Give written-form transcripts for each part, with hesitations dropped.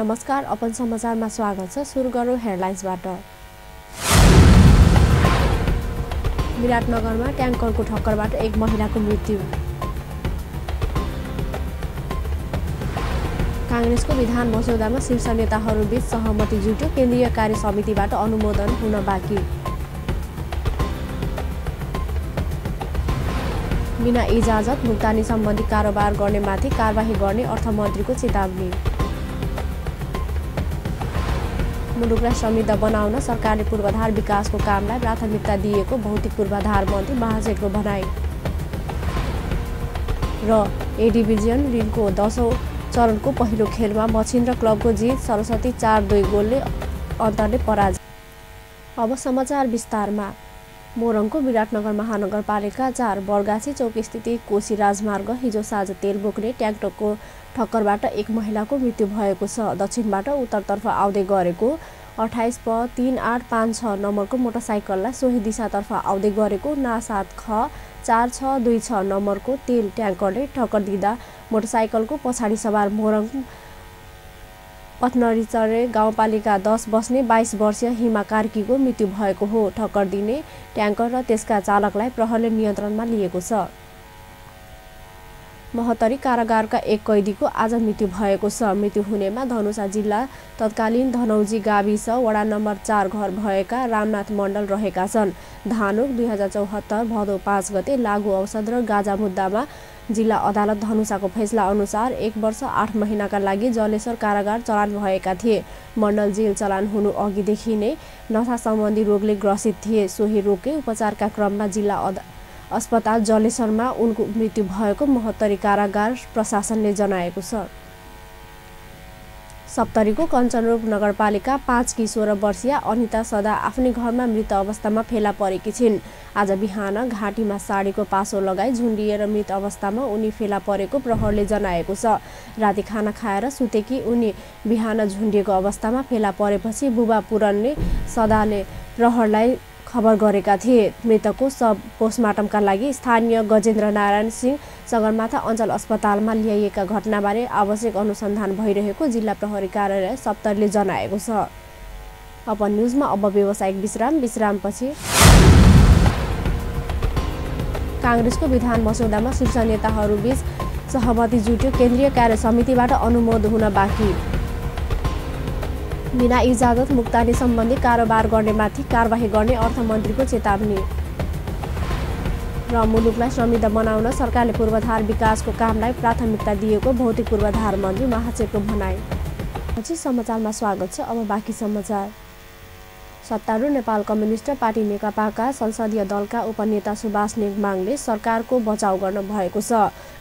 नमस्कार, अपन समाचारमा स्वागत छ। सुरु गरौँ हेडलाइन्सबाट। विराटनगरमा ट्याङ्करको ठक्करबाट एक महिलाको मृत्यु। काङ्ग्रेसको विधान मस्यौदामा शीर्ष नेताहरूबीच सहमति जुट्यो, केन्द्रीय कार्य समितिबाट अनुमोदन हुन बाँकी। बिना इजाजत भुक्तानी सम्बन्धी कारोबार गर्नेमाथि कारबाही गर्ने अर्थमन्त्रीको चेतावनी। मुलुकलाई समृद्ध बनाउन सरकारले पूर्वाधार विकासको कामलाई प्राथमिकता दिएको भौतिक पूर्वाधार मन्त्री महासेठको भनाई। र ए डिभिजन लीगको 10औं चरणको पहिलो खेलमा मछिन्द्र क्लबको जित, सरस्वती 4-2 गोलले अन्तरले पराजय। अब समाचार विस्तारमा। मोरङको विराटनगर महानगरपालिका 4 बरगाछी चौकस्थित कोशी राजमार्ग हिजो साँझ तेल बोक्ने ट्याङ्करको ठक्करबाट एक महिलाको मृत्यु भएको छ। दक्षिणबाट उत्तरतर्फ आउँदै गरेको 28 प 3856 नम्बरको मोटरसाइकललाई सोही दिशातर्फ आउँदै गरेको ना 7 ख 4626 नम्बरको तेल ट्याङ्करले ठक्कर दिँदा मोटरसाइकलको पछाडि सवार मोरङ पथनरीचरे गाउँपालिका 10 बस्ने 22 वर्षीय हिमा कार्कीको मृत्यु भएको हो। ठक्कर दिने ट्याङ्कर र त्यसका चालकलाई प्रहरले नियन्त्रणमा लिएको छ। महोत्तरी कारागारका एक कैदीको आज मृत्यु भएको छ। मृत्यु हुनेमा धनुषा जिल्ला तत्कालीन धनौजी गाविस वडा नम्बर 4 घर भएका रामनाथ मण्डल रहेका छन्। धानुक 2074 भदौ 5 गते लागू औषध र गाजा मुद्दामा जिल्ला अदालत धनुषाको फैसला अनुसार 1 वर्ष 8 महिनाका लागि जलेश्वर कारागार चलान भएका थिए। मण्डल जेल चलान हुनु अघिदेखि नै नशा सम्बन्धी रोगले ग्रसित थिए। सोही रोगकै उपचारका क्रममा जिल्ला अस्पताल जलेश्वरमा उनको मृत्यु भएको महोत्तरी कारागार प्रशासनले जनाएको छ। सप्तरीको कञ्चनरूप नगरपालिका 5 की 16 वर्षीय अनिता सदा आफ्नै घरमा मृत अवस्थामा फेला परेकी छिन्। आज बिहान घाँटीमा साडीको पासो लगाई झुन्डिएर मृत अवस्थामा उनी फेला परेको प्रहरले जनाएको छ। राति खाना खाएर सुतेकी उनी बिहान झुन्डिएको अवस्थामा फेला परेपछि बुबा पुरनले सदाले प्रहरलाई खबर गरेका थिए। मृतकको शव पोस्टमार्टमका लागि स्थानीय गजेन्द्र नारायण सिंह सगरमाथा अञ्चल अस्पतालमा ल्याइएका घटनाबारे आवश्यक अनुसन्धान भइरहेको जिल्ला प्रहरी कार्यालय सप्तरीले जनाएको छ। अपन न्युजमा अब व्यावसायिक विश्रामपछि काङ्ग्रेसको विधान मस्यौदामा शीर्ष नेताहरूबीच सहमति जुट्यो, केन्द्रीय कार्य समितिबाट अनुमोदन हुन बाँकी। बिना इजाजत भुक्तानी सम्बन्धी कारोबार गर्नेमाथि कारबाही गर्ने अर्थमन्त्रीको चेतावनी। र मुलुकलाई समृद्ध बनाउन सरकारले पूर्वाधार विकासको कामलाई प्राथमिकता दिएको भौतिक पूर्वाधार मन्त्री महासेठको भनाई। पछि समाचारमा स्वागत छ। अब बाँकी समाचार। सत्तारूढ नेपाल कम्युनिस्ट पार्टी नेकपाका संसदीय दलका उपनेता सुभाष नेकमाङले सरकारको बचाउ गर्न भएको छ।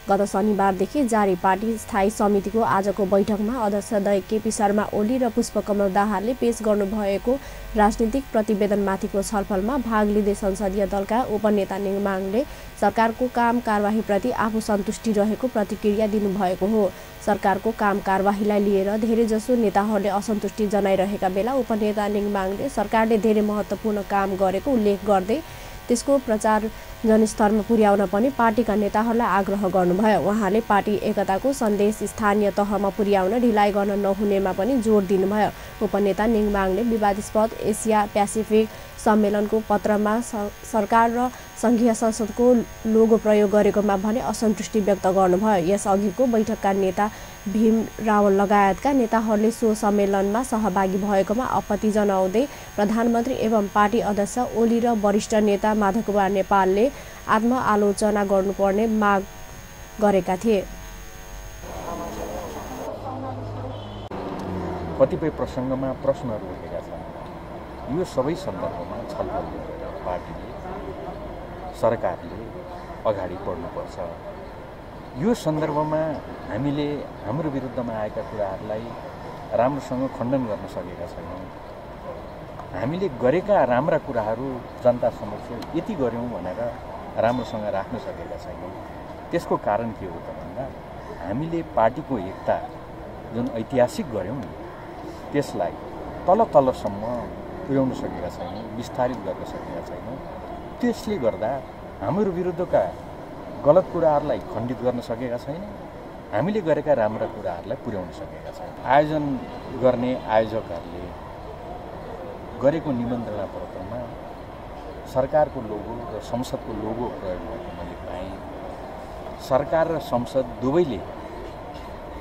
गत शनिबारदेखि जारी पार्टी स्थायी समितिको आजको बैठकमा अध्यक्ष दय केपी शर्मा ओली र पुष्पकमल दाहालले पेश गर्नुभएको राजनीतिक प्रतिवेदनमाथिको छलफलमा भाग लिँदै संसदीय दलका उपनेता नेकमाङले सरकारको काम कारबाहीप्रति आफू सन्तुष्टि रहेको प्रतिक्रिया दिनुभएको हो। सरकारको काम कारबाहीलाई लिएर धेरैजसो नेताहरूले असन्तुष्टि जनाइरहेका बेला उपनेता नेकमाङले सरकारले धेरै महत्त्वपूर्ण काम गरेको उल्लेख गर्दै त्यसको प्रचार जनस्तरमा पुर्याउन पनि पार्टीका नेताहरूलाई आग्रह गर्नुभयो। उहाँले पार्टी एकताको सन्देश स्थानीय तहमा पुर्याउन ढिलाइ गर्न नहुनेमा पनि जोड दिनुभयो। उपनेता नेकमाङले विवादास्पद एसिया प्यासिफिक सम्मेलनको पत्रमा सरकार र सङ्घीय संसदको लोगो प्रयोग गरेकोमा भने असन्तुष्टि व्यक्त गर्नुभयो। यसअघिको बैठकका नेता भीम रावल लगायतका नेताहरूले सो सम्मेलनमा सहभागी भएकोमा आपत्ति जनाउँदै प्रधानमन्त्री एवं पार्टी अध्यक्ष ओली र वरिष्ठ नेता माधवकुमार नेपालले आत्मआलोचना गर्नुपर्ने माग गरेका थिए। कतिपय प्रसङ्गमा प्रश्नहरू उठेका छन्। यो सबै सन्दर्भमा छलफल गरेर पार्टीले सरकारले अगाडि बढ्नुपर्छ। यो सन्दर्भमा हामीले हाम्रो विरुद्धमा आएका कुराहरूलाई राम्रोसँग खण्डन गर्न सकेका छैनौँ। हामीले गरेका राम्रा कुराहरू जनता समक्ष यति गऱ्यौँ भनेर राम्रोसँग राख्न सकेका छैनौँ। त्यसको कारण के हो त भन्दा हामीले पार्टीको एकता जुन ऐतिहासिक गऱ्यौँ नि त्यसलाई तलसम्म पुर्याउन सकेका छैनौँ, विस्तारित गर्न सकेका छैनौँ। त्यसले गर्दा हाम्रो विरुद्धका गलत कुराहरूलाई खण्डित गर्न सकेका छैनौँ हामीले गरेका राम्रा कुराहरूलाई पुर्याउन सकेका छौँ। आयोजन गर्ने आयोजकहरूले गरेको निमन्त्रणा पत्रमा सरकारको लोगो र संसदको लोगो प्रयोग भएको मैले पाएँ। सरकार र संसद दुवैले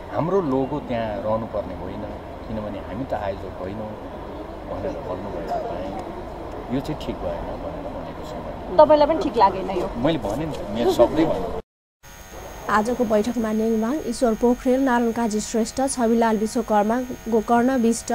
हाम्रो लोगो त्यहाँ रहनुपर्ने होइन, किनभने हामी त आयोजक होइनौँ भनेर भन्नुभएको पाएँ। यो चाहिँ ठिक भएन भनेर भनेको छु। तपाईँलाई पनि ठिक लागेन यो? मैले भने नि, मेरो शब्दै भने। आजको बैठकमा नेङमाङ, ईश्वर पोखरेल, नारायण काजी श्रेष्ठ, छविलाल विश्वकर्मा, गोकर्ण विष्ट,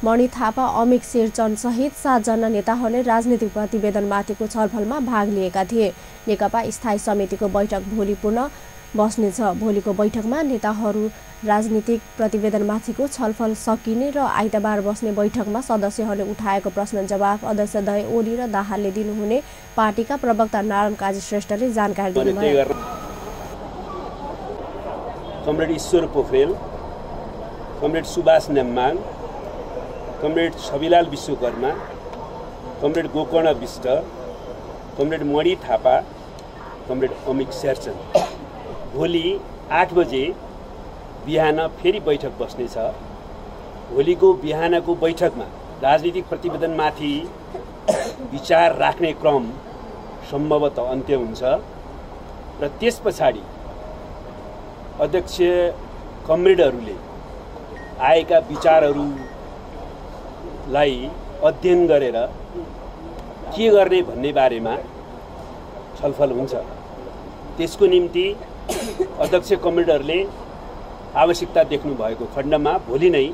मणि थापा, अमिक शेरचन सहित 7 जना नेताहरूले राजनीतिक प्रतिवेदनमाथिको छलफलमा भाग लिएका थिए। नेकपा स्थायी समितिको बैठक भोलि पुनः बस्नेछ। भोलिको बैठकमा नेताहरू राजनीतिक प्रतिवेदनमाथिको छलफल सकिने र आइतबार बस्ने बैठकमा सदस्यहरूले उठाएको प्रश्न जवाफ अध्यक्ष दय ओली र दाहालले दिनुहुने पार्टीका प्रवक्ता नारायण काजी श्रेष्ठले जानकारी दिनुभयो। कमरेड ईश्वर पोखरेल, कमरेड सुभाष नेम्माङ, comrade Chhabilal Bishwakarma, comrade Gokarna Bista, comrade Mani Thapa, comrade Amik Sherchan भोलि 8 बजे बिहान फेरि बैठक बस्नेछ। भोलिको बिहानको बैठकमा राजनीतिक प्रतिवेदनमाथि विचार राख्ने क्रम सम्भवतः अन्त्य हुन्छ र त्यस पछाडि अध्यक्ष कमरेडहरूले आएका विचारहरूलाई अध्ययन गरेर के गर्ने भन्ने बारेमा छलफल हुन्छ। त्यसको निम्ति अध्यक्ष कमरेडहरूले आवश्यकता देख्नु भएको खण्डमा भोलि नै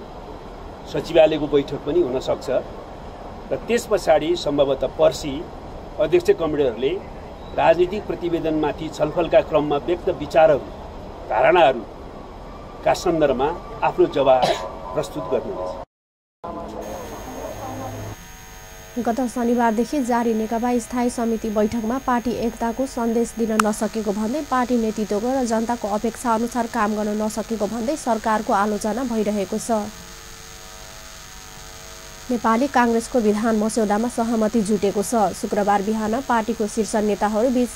सचिवालयको बैठक पनि हुन सक्छ र त्यस पछाडि सम्भवतः पर्सि अध्यक्ष कमरेडहरूले राजनीतिक प्रतिवेदनमाथि छलफलका क्रममा व्यक्त विचारहरू, धारणाहरूका सन्दर्भमा आफ्नो जवाब प्रस्तुत गर्नुहुनेछ। गत शनिबारदेखि जारी नेकपा स्थायी समिति बैठकमा पार्टी एकताको सन्देश दिन नसकेको भन्दै पार्टी नेतृत्वको र जनताको अपेक्षा अनुसार काम गर्न नसकेको भन्दै सरकारको आलोचना भइरहेको छ। नेपाली काङ्ग्रेसको विधान मस्यौदामा सहमति जुटेको छ। शुक्रबार बिहान पार्टीको शीर्ष नेताहरू बीच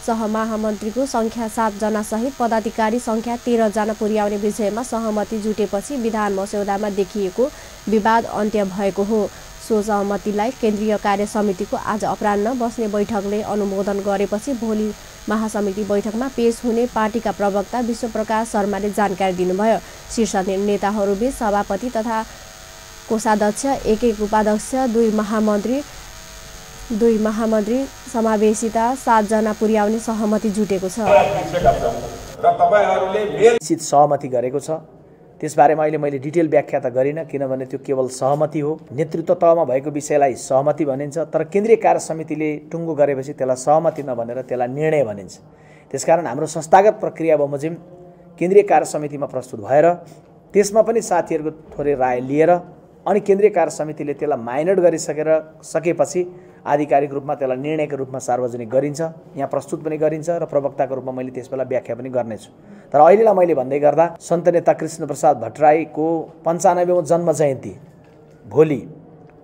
सहमहामन्त्रीको संख्या 7 जना सहित पदाधिकारी संख्या 13 जना पुर्याउने विषयमा सहमति जुटेपछि विधान मस्यौदामा देखिएको विवाद अन्त्य भएको हो। सो सहमतिलाई केन्द्रीय कार्य समितिको आज अपराह्न बस्ने बैठकले अनुमोदन गरेपछि भोलि महासमिति बैठकमा पेश हुने पार्टीका प्रवक्ता विश्वप्रकाश शर्माले जानकारी दिनुभयो। शीर्ष नेताहरूबीच सभापति तथा कोषाध्यक्ष, 1 उपाध्यक्ष, 2 महामन्त्री समावेशिता 7 जना पुर्याउने सहमति जुटेको छ। र तपाईहरुले निश्चित सहमति गरेको छ। त्यसबारेमा अहिले मैले डिटेल व्याख्या त गरिनँ, किनभने त्यो केवल सहमति हो। नेतृत्व तहमा भएको विषयलाई सहमति भनिन्छ, तर केन्द्रीय कार्य समितिले टुङ्गो गरेपछि त्यसलाई सहमति नभनेर त्यसलाई निर्णय भनिन्छ। त्यसकारण हाम्रो संस्थागत प्रक्रिया बमोजिम केन्द्रीय कार्य समितिमा प्रस्तुत भएर त्यसमा पनि साथीहरूको थोरै राय लिएर अनि केन्द्रीय कार्य समितिले त्यसलाई माइनोट सकेपछि आधिकारिक रूपमा त्यसलाई निर्णयको रूपमा सार्वजनिक गरिन्छ, यहाँ प्रस्तुत पनि गरिन्छ र प्रवक्ताको रूपमा मैले त्यसबेला व्याख्या पनि गर्नेछु। तर अहिलेलाई मैले भन्दै गर्दा सन्त नेता कृष्णप्रसाद भट्टराईको 95औं जन्म जयन्ती भोलि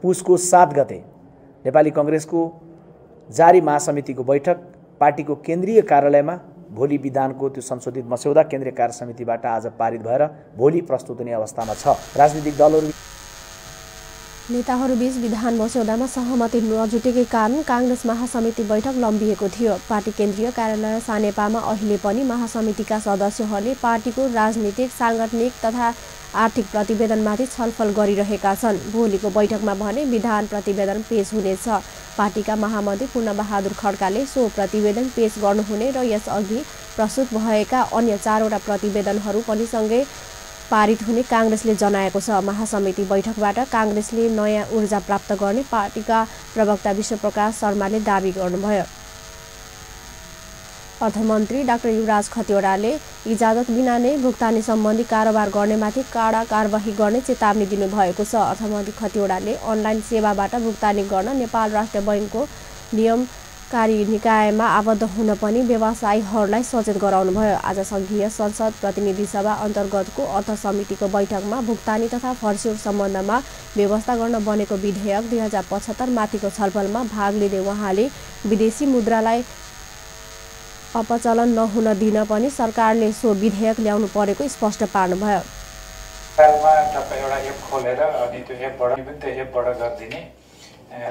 पुसको 7 गते नेपाली कांग्रेसको जारी महासमितिको बैठक पार्टीको केन्द्रीय कार्यालयमा भोलि विधानको त्यो संशोधित मस्यौदा केन्द्रीय कार्य समितिबाट आज पारित भएर भोलि प्रस्तुत हुने अवस्थामा छ। राजनीतिक दलहरू नेताहरूबीच विधान मस्यौदामा सहमति नजुटेकै कारण कांग्रेस महासमिति बैठक लम्बिएको थियो। पार्टी केन्द्रीय कार्यालय सानेपामा अहिले पनि महासमितिका सदस्यहरूले पार्टीको राजनीतिक, सांगठनिक तथा आर्थिक प्रतिवेदनमाथि छलफल गरिरहेका छन्। भोलिको बैठकमा भने विधान प्रतिवेदन पेश हुनेछ। पार्टीका महामन्त्री पूर्णबहादुर खड्काले सो प्रतिवेदन पेश गर्नुहुने र यसअघि प्रस्तुत भएका अन्य 4वटा प्रतिवेदनहरू पनि सँगै पारित हुने कांग्रेसले जनाएको छ। महासमिति बैठकबाट कांग्रेसले नयाँ ऊर्जा प्राप्त गर्ने पार्टीका प्रवक्ता विश्वप्रकाश शर्माले दाबी गर्नुभयो। अर्थमन्त्री डाक्टर युवराज खतिवड़ाले इजाजत बिना नै भुक्तानी सम्बन्धी कारोबार गर्नेमाथि कडा कारबाही गर्ने चेतावनी दिनुभएको छ। अर्थमन्त्री खतिवड़ाले अनलाइन सेवाबाट भुक्तानी गर्न नेपाल राष्ट्र बैंकको नियमकारी निकायमा आबद्ध हुन पनि व्यवसायीहरूलाई सचेत गराउनुभयो। आज संघीय संसद प्रतिनिधि सभा अन्तर्गतको अर्थ समितिको बैठकमा भुक्तानी तथा फर्स्योर सम्बन्धमा व्यवस्था गर्न बनेको विधेयक 2075 माथिको छलफलमा भाग लिँदै उहाँले विदेशी मुद्रालाई अपचलन नहुन दिन पनि सरकारले सो विधेयक ल्याउनु परेको स्पष्ट पार्नुभयो। नेपालमा तपाईँ एउटा एप खोलेर अनि त्यो एपबाट पनि त्यो एपबाट गरिदिने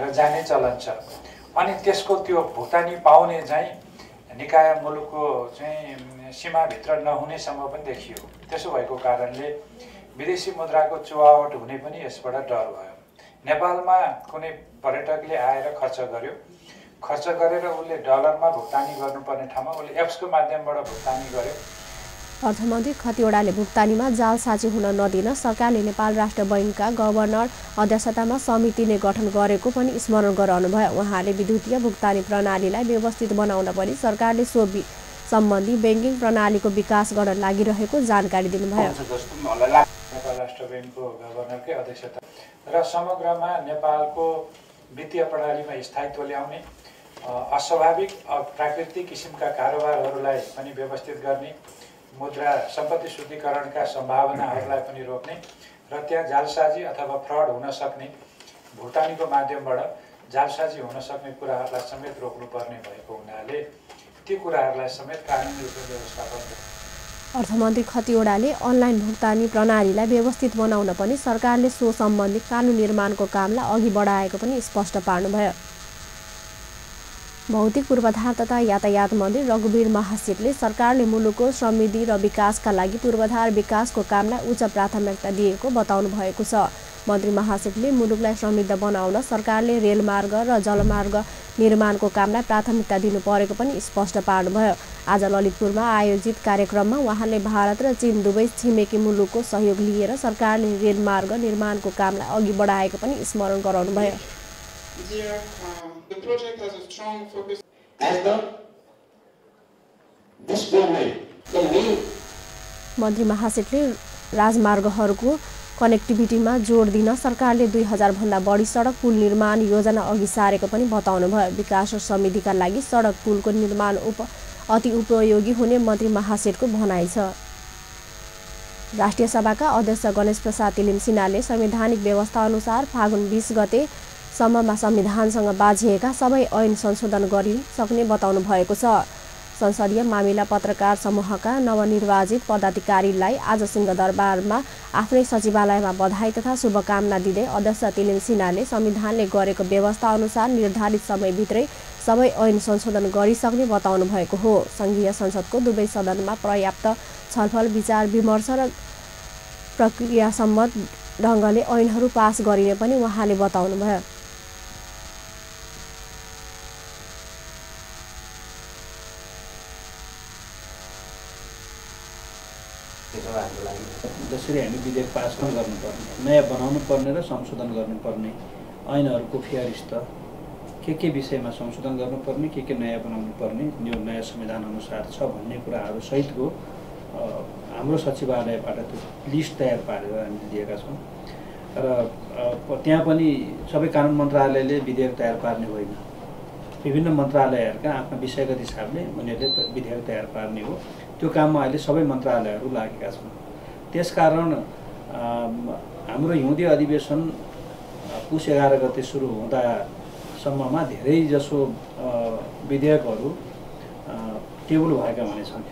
र जाने चलन छ। अनि त्यसको त्यो भुक्तानी पाउने चाहिँ निकाय मुलुकको चाहिँ सीमाभित्र नहुनेसम्म पनि देखियो। त्यसो भएको कारणले विदेशी मुद्राको चुहावट हुने पनि यसबाट डर भयो। नेपालमा कुनै पर्यटकले आएर खर्च गर्यो, खर्च गरेर उसले डलरमा भुक्तानी गर्नुपर्ने ठाउँमा उसले एप्सको माध्यमबाट भुक्तानी गर्यो। अर्थमन्त्री खतिवडाले भुक्तानीमा जालसाजी हुन नदिन सरकारले नेपाल राष्ट्र बैङ्कका गभर्नर अध्यक्षतामा समिति नै गठन गरेको पनि स्मरण गराउनुभयो। उहाँले विद्युतीय भुक्तानी प्रणालीलाई व्यवस्थित बनाउन पनि सरकारले सो सम्बन्धी ब्याङ्किङ प्रणालीको विकास गर्न लागिरहेको जानकारी दिनुभयो। नेपाल राष्ट्र बैङ्कको गभर्नरकै अध्यक्षता र समग्रमा नेपालको वित्तीय प्रणालीमा स्थायित्व ल्याउने, अस्वाभाविक प्राकृतिक किसिमका कारोबारहरूलाई पनि व्यवस्थित गर्ने, मुद्रा सम्पत्ति शुद्धिकरणका सम्भावनाहरूलाई पनि रोक्ने र त्यहाँ जालसाजी अथवा फ्रड हुन सक्ने, भुक्तानीको माध्यमबाट जालसाजी हुन सक्ने कुराहरूलाई समेत रोक्नुपर्ने भएको हुनाले ती कुराहरूलाई समेत कानुनी रूपमा व्यवस्थापन गर्नु। अर्थमन्त्री खतिवडाले अनलाइन भुक्तानी प्रणालीलाई व्यवस्थित बनाउन पनि सरकारले सो सम्बन्धी कानुन निर्माणको कामलाई अघि बढाएको पनि स्पष्ट पार्नुभयो। भौतिक पूर्वाधार तथा यातायात मन्त्री रघुवीर महासेठले सरकारले मुलुकको समृद्धि र विकासका लागि पूर्वाधार विकासको कामलाई उच्च प्राथमिकता दिएको बताउनु भएको छ। मन्त्री महासेठले मुलुकलाई समृद्ध बनाउन सरकारले रेलमार्ग र जलमार्ग निर्माणको कामलाई प्राथमिकता दिनु परेको पनि स्पष्ट पार्नुभयो। आज ललितपुरमा आयोजित कार्यक्रममा उहाँले भारत र चीन दुवै छिमेकी मुलुकको सहयोग लिएर सरकारले रेलमार्ग निर्माणको कामलाई अघि बढाएको पनि स्मरण गराउनुभयो। The project has a strong focus. मन्त्री महासेठले राजमार्गहरूको कनेक्टिभिटीमा जोड दिन सरकारले 2000 भन्दा बढी सडक पुल निर्माण योजना अघि सारेको पनि बताउनुभयो। विकास र समृद्धिका लागि सडक पुलको निर्माण अति उपयोगी हुने मन्त्री महासेठको भनाइ छ। राष्ट्रिय सभाका अध्यक्ष गणेश प्रसाद तिलिम सिन्हाले संवैधानिक व्यवस्था अनुसार फागुन 20 गते सम्ममा संविधानसँग बाझिएका सबै ऐन संशोधन गरिसक्ने बताउनु भएको छ। संसदीय मामिला पत्रकार समूहका नवनिर्वाचित पदाधिकारीलाई आज सिंहदरबारमा आफ्नै सचिवालयमा बधाई तथा शुभकामना दिँदै अध्यक्ष तिलिम सिन्हाले संविधानले गरेको व्यवस्था अनुसार निर्धारित समयभित्रै सबै ऐन संशोधन गरिसक्ने बताउनु भएको हो। संघीय संसदको दुवै सदनमा पर्याप्त छलफल, विचार विमर्श र प्रक्रियासम्मत ढङ्गले ऐनहरू पास गरिने पनि उहाँले बताउनुभयो। जसरी हामी विधेयक पास पनि गर्नुपर्ने, नयाँ बनाउनु पर्ने र संशोधन गर्नुपर्ने, ऐनहरूको फेयरिस्ट के विषयमा संशोधन गर्नुपर्ने, के नयाँ बनाउनु पर्ने, यो नयाँ संविधान अनुसार छ भन्ने कुराहरू सहितको हाम्रो सचिवालयबाट त्यो लिस्ट तयार पारेर हामीले दिएका छौँ। र त्यहाँ पनि सबै कानुन मन्त्रालयले विधेयक तयार पार्ने होइन, विभिन्न मन्त्रालयहरूका आफ्ना विषयगत हिसाबले उनीहरूले विधेयक तयार पार्ने हो। त्यो काममा अहिले सबै मन्त्रालयहरू लागेका छन्। त्यसकारण हाम्रो हिउँदे अधिवेशन पुस 11 गते सुरु हुँदासम्ममा धेरैजसो विधेयकहरू टेबल भएका भने छन्।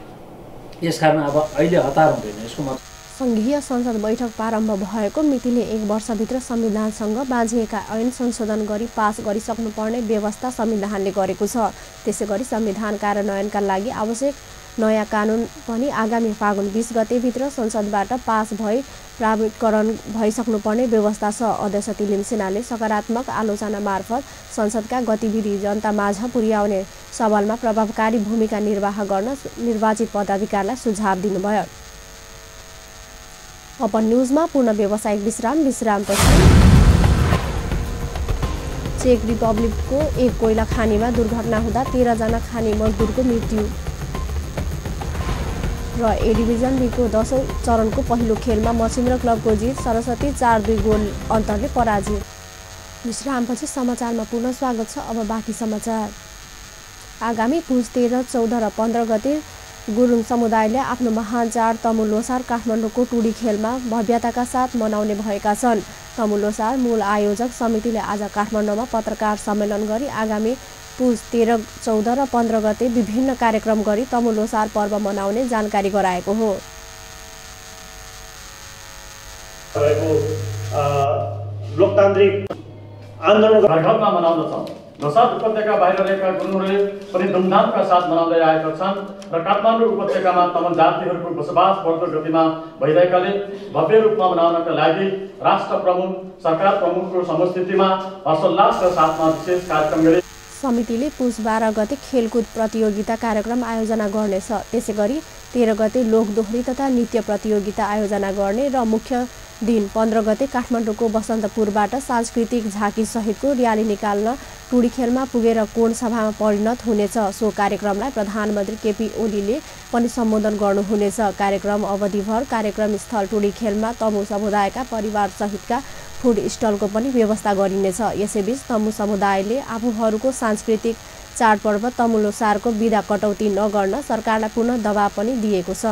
यसकारण अब अहिले हतार हुँदैन। यसको मतलब संघीय संसद बैठक प्रारम्भ भएको मितिले 1 वर्षभित्र संविधानसँग बाँझिएका ऐन संशोधन गरी पास गरिसक्नुपर्ने व्यवस्था संविधानले गरेको छ। त्यसैगरी संविधान कार्यान्वयनका लागि आवश्यक नयाँ कानुन पनि आगामी फागुन 20 गतेभित्र संसदबाट पास भई प्रारूपीकरण भइसक्नुपर्ने व्यवस्था छ। अध्यक्ष तिलिम सिन्हाले सकारात्मक आलोचना मार्फत संसदका गतिविधि जनतामाझ पुर्याउने सवालमा प्रभावकारी भूमिका निर्वाह गर्न निर्वाचित पदाधिकारीलाई सुझाव दिनुभयो। अपन न्युजमा पूर्ण व्यावसायिक विश्रामपछि चेक रिपब्लिकको एक कोइला खानीमा दुर्घटना हुँदा 13 जना खानी मजदुरको मृत्यु र ए डिभिजन बीको 10औं चरणको पहिलो खेलमा मछिन्द्र क्लबको जित, सरस्वती 4-2 गोल अन्तरले पराजित। विश्रामपछि समाचारमा पुनः स्वागत छ। अब बाँकी समाचार। आगामी पुस 13, 14 र 15 गते गुरुङ समुदायले आफ्नो महान चाड तमु लोसार काठमाडौँको टुडी खेलमा भव्यताका साथ मनाउने भएका छन्। तमु लोसार मूल आयोजक समितिले आज काठमाडौँमा पत्रकार सम्मेलन गरी आगामी पुस 13, 14 र 15 गते विभिन्न कार्यक्रम गरी तमु लोसार पर्व मनाउने जानकारी गराएको हो। लोकतान्त्रिक आन्दोलन घरघरमा मनाउँदछौँ। लोसार उपत्यका बाहिर रहेका गुरुङहरूले पनि धुमधामका साथ मनाउँदै आएका छन् र काठमाडौँ उपत्यकामा तमाम जातिहरूको बसोबास बढ्दो गतिमा भइरहेकाले भव्य रूपमा मनाउनका लागि राष्ट्र प्रमुख, सरकार प्रमुखको समुपस्थितिमा हर्षोल्लासका साथमा विशेष कार्यक्रम गरे। समितिले पुस 12 गते खेलकुद प्रतियोगिता कार्यक्रम आयोजना गर्नेछ। त्यसैगरी 13 गते लोकदोहोरी तथा नृत्य प्रतियोगिता आयोजना गर्ने र मुख्य दिन 15 गते काठमाडौँको बसन्तपुरबाट सांस्कृतिक झाँकी सहितको र्याली निकाल्न टुडीखेलमा पुगेर कोण सभामा परिणत हुनेछ। सो कार्यक्रमलाई प्रधानमन्त्री केपी ओलीले पनि सम्बोधन गर्नुहुनेछ। कार्यक्रम अवधिभर कार्यक्रम स्थल टुडीखेलमा तमु समुदायका परिवार सहितका फुड स्टलको पनि व्यवस्था गरिनेछ। यसैबीच तमु समुदायले आफूहरूको सांस्कृतिक चाडपर्व तमु लोसारको बिदा कटौती नगर्न सरकारलाई पुनः दबाब पनि दिएको छ।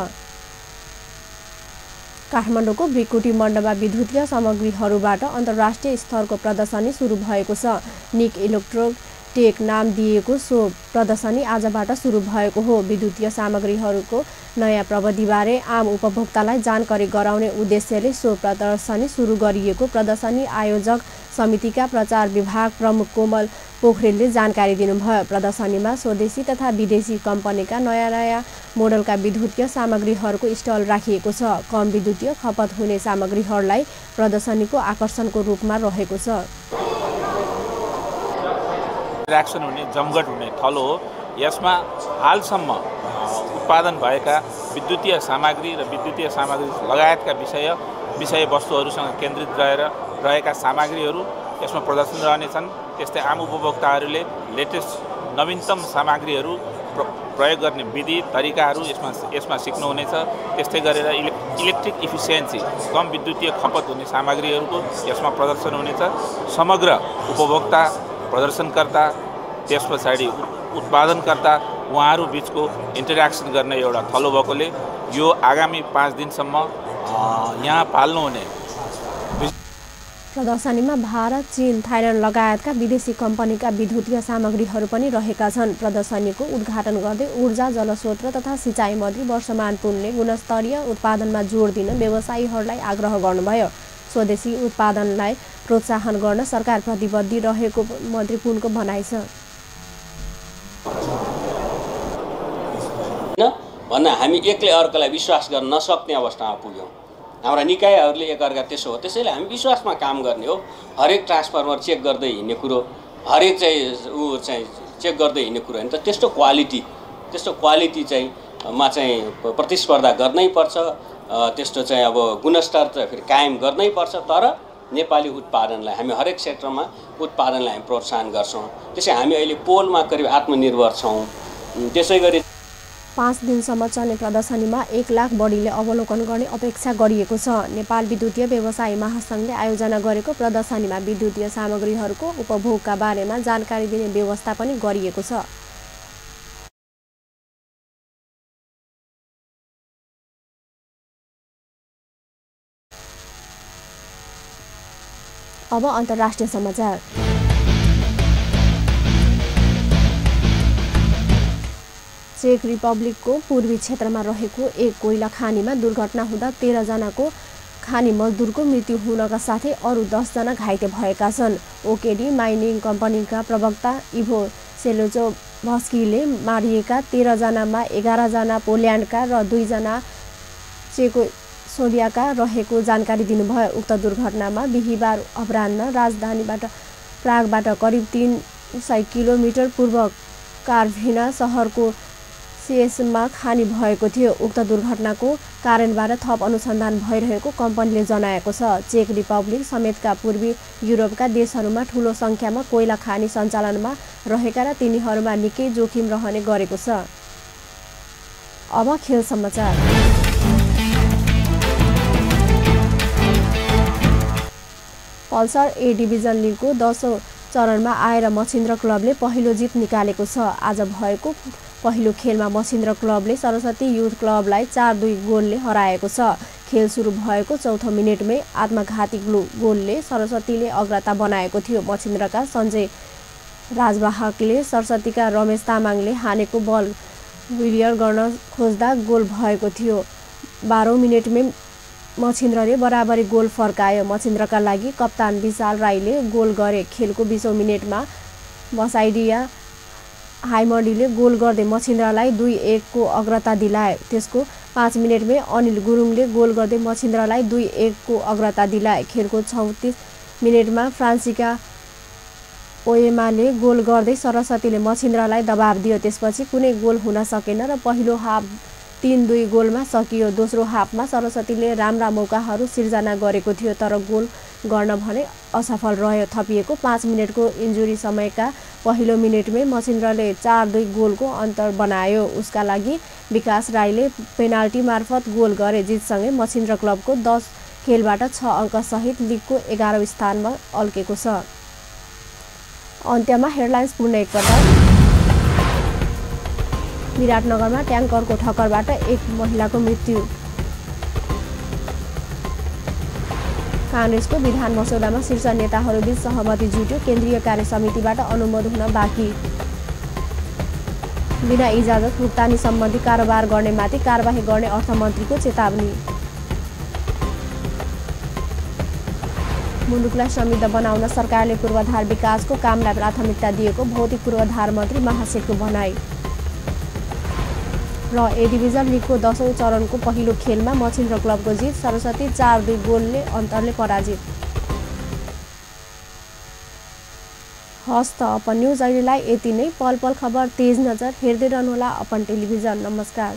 काठमाडौँको भृकुटी मण्डपमा विद्युतीय सामग्रीहरूबाट अन्तर्राष्ट्रिय स्तरको प्रदर्शनी सुरु भएको छ। निक इलेक्ट्रोटेक नाम दिएको सो प्रदर्शनी आजबाट सुरु भएको हो। विद्युतीय सामग्रीहरूको नयाँ प्रविधिबारे आम उपभोक्तालाई जानकारी गराउने उद्देश्यले सो प्रदर्शनी सुरु गरिएको प्रदर्शनी आयोजक समितिका प्रचार विभाग प्रमुख कोमल पोखरेलले जानकारी दिनुभयो। प्रदर्शनीमा स्वदेशी तथा विदेशी कम्पनीका नयाँ मोडलका विद्युतीय सामग्रीहरूको स्टल राखिएको छ। कम विद्युतीय खपत हुने सामग्रीहरूलाई प्रदर्शनीको आकर्षणको रूपमा रहेको छ। रिएक्सन हुने जमघट हुने थलो हो। यसमा हालसम्म उत्पादन भएका विद्युतीय सामग्री र विद्युतीय सामग्री लगायतका विषयवस्तुहरूसँग केन्द्रित रहेका सामग्रीहरू यसमा प्रदर्शन रहनेछन्। त्यस्तै आम उपभोक्ताहरूले लेटेस्ट नवीनतम सामग्रीहरू प्रयोग गर्ने विधि तरिकाहरू यसमा सिक्नुहुनेछ। त्यस्तै गरेर इलेक्ट्रिक इफिसियन्सी कम विद्युतीय खपत हुने सामग्रीहरूको यसमा प्रदर्शन हुनेछ। समग्र उपभोक्ता, प्रदर्शनकर्ता, त्यस पछाडि उत्पादनकर्ता उहाँहरू बिचको इन्टरेक्सन गर्ने एउटा थलो भएकोले यो आगामी 5 दिनसम्म यहाँ पाल्नुहुने प्रदर्शनीमा भारत, चीन, थाइल्यान्ड लगायतका विदेशी कम्पनीका विद्युतीय सामग्रीहरू पनि रहेका छन्। प्रदर्शनीको उद्घाटन गर्दै ऊर्जा, जलस्रोत तथा सिँचाइ मन्त्री वर्षमान पुनले गुणस्तरीय उत्पादनमा जोड दिन व्यवसायीहरूलाई आग्रह गर्नुभयो। स्वदेशी उत्पादनलाई प्रोत्साहन गर्न सरकार प्रतिबद्ध रहेको मन्त्री पुनको भनाइ छ। भन्न हामी एकले अर्कालाई विश्वास गर्न नसक्ने अवस्थामा पुग्यौँ। हाम्रा निकायहरूले एकअर्का त्यसो हो। त्यसैले हामी विश्वासमा काम गर्ने हो। हरेक ट्रान्सफर्मर चेक गर्दै हिँड्ने कुरो, हरेक चाहिँ चेक गर्दै हिँड्ने कुरो होइन त। त्यस्तो क्वालिटी चाहिँ प्रतिस्पर्धा गर्नै पर्छ। त्यस्तो चाहिँ अब गुणस्तर त फेरि कायम गर्नै पर्छ। तर नेपाली उत्पादनलाई हामी हरेक सेक्टरमा उत्पादनलाई हामी प्रोत्साहन गर्छौँ। त्यसै हामी अहिले पोलमा करिब आत्मनिर्भर छौँ। त्यसै गरी 5 दिनसम्म चल्ने प्रदर्शनीमा 1 लाख बढीले अवलोकन गर्ने अपेक्षा गरिएको छ। नेपाल विद्युतीय व्यवसायी महासङ्घले आयोजना गरेको प्रदर्शनीमा विद्युतीय सामग्रीहरूको उपभोगका बारेमा जानकारी दिने व्यवस्था पनि गरिएको छ। अब अन्तर्राष्ट्रिय समाचार। चेक रिपब्लिकको पूर्वी क्षेत्रमा रहेको एक कोइला खानीमा दुर्घटना हुँदा 13 जनाको खानी मजदुरको मृत्यु हुनका साथै अरू 10 जना घाइते भएका छन्। ओकेडी माइनिङ कम्पनीका प्रवक्ता इभो सेलोजोभस्कीले मारिएका 13 जनामा 11 जना पोल्यान्डका र 2 जना चेकोस्लोभाकियाका रहेको जानकारी दिनुभयो। उक्त दुर्घटनामा बिहीबार अपराह्न राजधानीबाट प्रागबाट करिब 300 किलोमिटर पूर्व कार्भिना सहरको सिएसमा खानी भएको थियो। उक्त दुर्घटनाको कारणबाट थप अनुसन्धान भइरहेको कम्पनीले जनाएको छ। चेक रिपब्लिक समेतका पूर्वी युरोपका देशहरूमा ठूलो सङ्ख्यामा कोइला खानी सञ्चालनमा रहेका र तिनीहरूमा निकै जोखिम रहने गरेको छ। अब खेल समाचार। पल्सर ए डिभिजन लिगको 10औं चरणमा आएर मछिन्द्र क्लबले पहिलो जित निकालेको छ। आज भएको पहिलो खेलमा मछिन्द्र क्लबले सरस्वती युथ क्लबलाई 4-2 गोलले हराएको छ। खेल सुरु भएको चौथो मिनेटमै आत्मघाती गोलले सरस्वतीले अग्रता बनाएको थियो। मछिन्द्रका सञ्जय राजवाहकले सरस्वतीका रमेश तामाङले हानेको बल क्लियर गर्न खोज्दा गोल भएको थियो। 12औं मिनेटमै मछिन्द्रले बराबरी गोल फर्कायो। मछिन्द्रका लागि कप्तान विशाल राईले गोल गरे। खेलको 20औं मिनेटमा बसाइडिया हाइमडीले गोल गर्दै मछिन्द्रलाई 2-1 को अग्रता दिलाए। त्यसको 5 मिनेटमै अनिल गुरुङले गोल गर्दै मछिन्द्रलाई 2-1 को अग्रता दिलाए। खेलको 34 मिनेटमा फ्रान्सिका ओएमाले गोल गर्दै सरस्वतीले मछिन्द्रलाई दबाब दियो। त्यसपछि कुनै गोल हुन सकेन र पहिलो हाफ 3-2 गोलमा सकियो। दोस्रो हाफमा सरस्वतीले राम्रा मौकाहरू सिर्जना गरेको थियो तर गोल गर्न भने असफल रह्यो। थपिएको 5 मिनेटको इन्जुरी समयका पहिलो मिनेटमै मछिन्द्रले 4-2 गोलको अन्तर बनायो। उसका लागि विकास राईले पेनाल्टी मार्फत गोल गरे। जितसँगै मछिन्द्र क्लबको 10 खेलबाट 6 अङ्क सहित लिगको 11औं स्थानमा अल्केको छ। अन्त्यमा हेडलाइन्स पुनः एकपटक। विराटनगरमा ट्याङ्करको ठक्करबाट एक महिलाको मृत्यु। काङ्ग्रेसको विधान मसौदामा शीर्ष नेताहरूबीच सहमति जुट्यो। केन्द्रीय कार्य समितिबाट अनुमोदन हुन बाँकी। बिना इजाजत भुक्तानी सम्बन्धी कारोबार गर्नेमाथि कारबाही गर्ने अर्थमन्त्रीको चेतावनी। मुलुकलाई समृद्ध बनाउन सरकारले पूर्वाधार विकासको कामलाई प्राथमिकता दिएको भौतिक पूर्वाधार मन्त्री महासेठको भनाई। र ए डिभिजन लिगको 10औं चरणको पहिलो खेलमा मछिन्द्र क्लबको जित। सरस्वती 4-2 गोलले अन्तरले पराजित। हस्त अपन न्युज अहिलेलाई यति नै। पल पल खबर तेज नजर हेर्दै रहनुहोला अपन टेलिभिजन। नमस्कार।